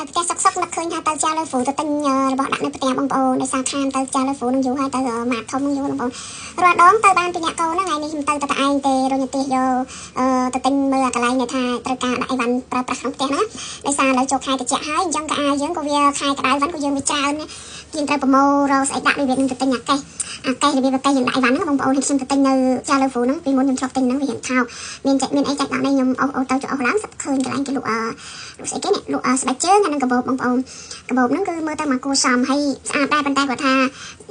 នៅផ្ទះសុកសុកនឹកឃើញថាទៅចាលើហ្វូទៅទិញរបស់ដាក់នៅផ្ទះបងប្អូនដោយសារខានទៅចាលើហ្វូនឹងយូរហើយទៅម៉ាតធំនឹងយូរបងប្អូនរាល់ដងទៅបានពីអ្នកកូនហ្នឹងថ្ងៃនេះខ្ញុំទៅតែឯងទេរុញផ្ទះយកទៅទិញមើលកន្លែងដែលថាត្រូវការដាក់អីវ៉ាន់ប្រើប្រាស់ក្នុងផ្ទះណាដោយសារឥឡូវចូលខែត្រជាក់ហើយអញ្ចឹងក៏អាយើងក៏វាខែក្តៅវ៉ាន់ក៏យើងវាច្រើនយើងត្រូវប្រមូលរកស្អីដាក់ដូចវានឹងទៅទិញអាកេះអាកេះរបៀបអាកេះយើងដាក់អីវ៉ាន់ហ្នឹងបងប្អូនខ្ញុំទៅទិញនៅចាលើហ្វូហ្នឹងពីមុនខ្ញុំធ្លាប់ទិញហ្នឹងវារៀងថោកមានចែកមានអីចែកដាក់នេះខ្ញុំអូសអូសទៅចុះអូសឡើងសឹកឃើញកន្លែងគេលក់អលក់ស្អីគេនេះលក់ស្បែកជើងហើយនឹងកាបូបបងប្អូនកាបូបហ្នឹងគឺមើលទៅមកគួរសមហើយស្អាតដែរប៉ុន្តែគាត់ថា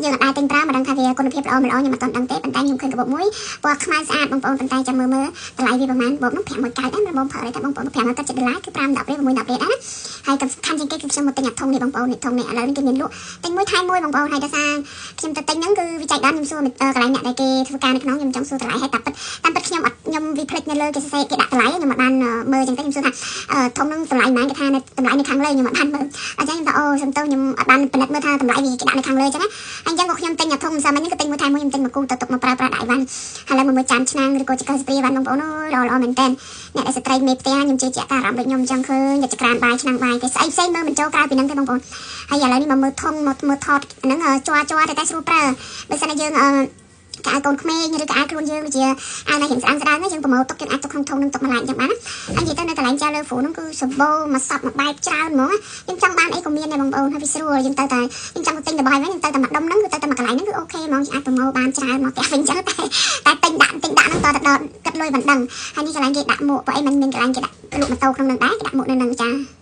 យើងអត់ដែរទិញប្រើមិនដឹងថាវាគុណភាពល្អមិនល្អខ្ញុំអត់ទាន់ដឹងទេប៉ុន្តែខ្ញុំឃើញកាបូបមួយពណ៌ខ្មៅស្អាតបងប្អូនប៉ុន្តែចាំមើលមើលតម្លៃវាប្រហែលបូបហ្នឹង519ដែរបងប្អូនតែបងប្អូន597ដុល្លារគឺ5 10រៀល6 10រៀលដែរណាហើយសំខាន់ជាងគេគឺខ្ញុំមកទិញអាធុងនេះបងប្អូននេះធុងនេះឥឡូវនេះគេមានលក់ទិញមួយថែមមួយបងប្អូនហើយដោយសារខ្ញុំទៅទិញហ្នឹងគឺវិច័យដល់ខ្ញុំសួរកន្លែងអ្នកដែលគេធ្វើការនៅក្នុងខ្ញុំចង់សួរតម្លៃហើយតាមពិតតាមពិតខ្ញុំអត់ខ្ញុំវាភ្លេចនៅលើគេសរសេរគេដាក់តម្លៃខ្ញុំអត់បានមើលអញ្ចឹងទៅខ្ញុំសួរថាធុងហ្នឹងតម្លៃប៉ុន្មានគេថាតម្លៃនៅខាងលើខ្ញុំអត់បានមើលអញ្ចឹងខ្ញុំថាអូសំទោសខ្ញុំអត់បានពិនិត្យមើលថាតម្លៃវាគេដាក់នៅខាងលើអញ្ចឹងណាអញ្ចឹងក៏ខ្ញុំទិញអាធុងម្សិលមិញហ្នឹងគឺទិញមួយថែមមួយខ្ញុំទិញមកគូទៅទុកមកប្រើប្រាស់ដាក់អីវ៉ាន់ហើយឡើយមួយចានឆ្នាំងឬក៏ចង្កឹះស្ព្រីវ៉ាន់បងប្អូនអើយល្អល្អមែនតើអ្នកដែលស្ត្រីមេផ្ទះខ្ញុំជឿជាក់ថាអារម្មណ៍ដូចខ្ញុំអញ្ចឹងឃើញតែចក្រានបាយឆ្នាំងបាយគេស្អីផ្សេងមើលមិនចូលក្រៅពីហ្នឹងទេបងប្អូនហើយឥឡូវនេះមកមើលធុងមកមើលថតហ្នឹងជ័រជ័រតែតែស្រួលប្រើបើសិនជាយើងអឺកៅកូនក្មេងឬក៏អាវខ្លួនយើងដូចជាអាវណារៀងស្អាងស្ដើងយើងប្រមូលទុកយើងអាចទុកក្នុងធុងនឹងទុកម្លាយអញ្ចឹងបានណាអញ្ចឹងទៅនៅកន្លែងចាលើហ្វូហ្នឹងគឺសម្បូរមកសពមកបែបច្រើនហ្មងយើងចង់បានអីក៏មានដែរបងប្អូនហើយវាស្រួលយើងទៅតែយើងចង់ទៅទិញរបស់វិញយើងទៅតែមួយដុំហ្នឹងគឺទៅតែមួយកន្លែងហ្នឹងគឺ OK ហ្មងយើងអាចប្រមូលបានច្រើនមកផ្ទះវិញអញ្ចឹងតែតែទិញដាក់ទិញដាក់ហ្នឹងតទៅដល់គិតលុយមិនដឹងហើយនេះកន្លែងគេដាក់មួកព្រោះអីมันមានកន្លែងគេដាក់លក់ម៉ូតូក្នុងហ្នឹងដែរគេដាក់មួកនៅហ្នឹងចា។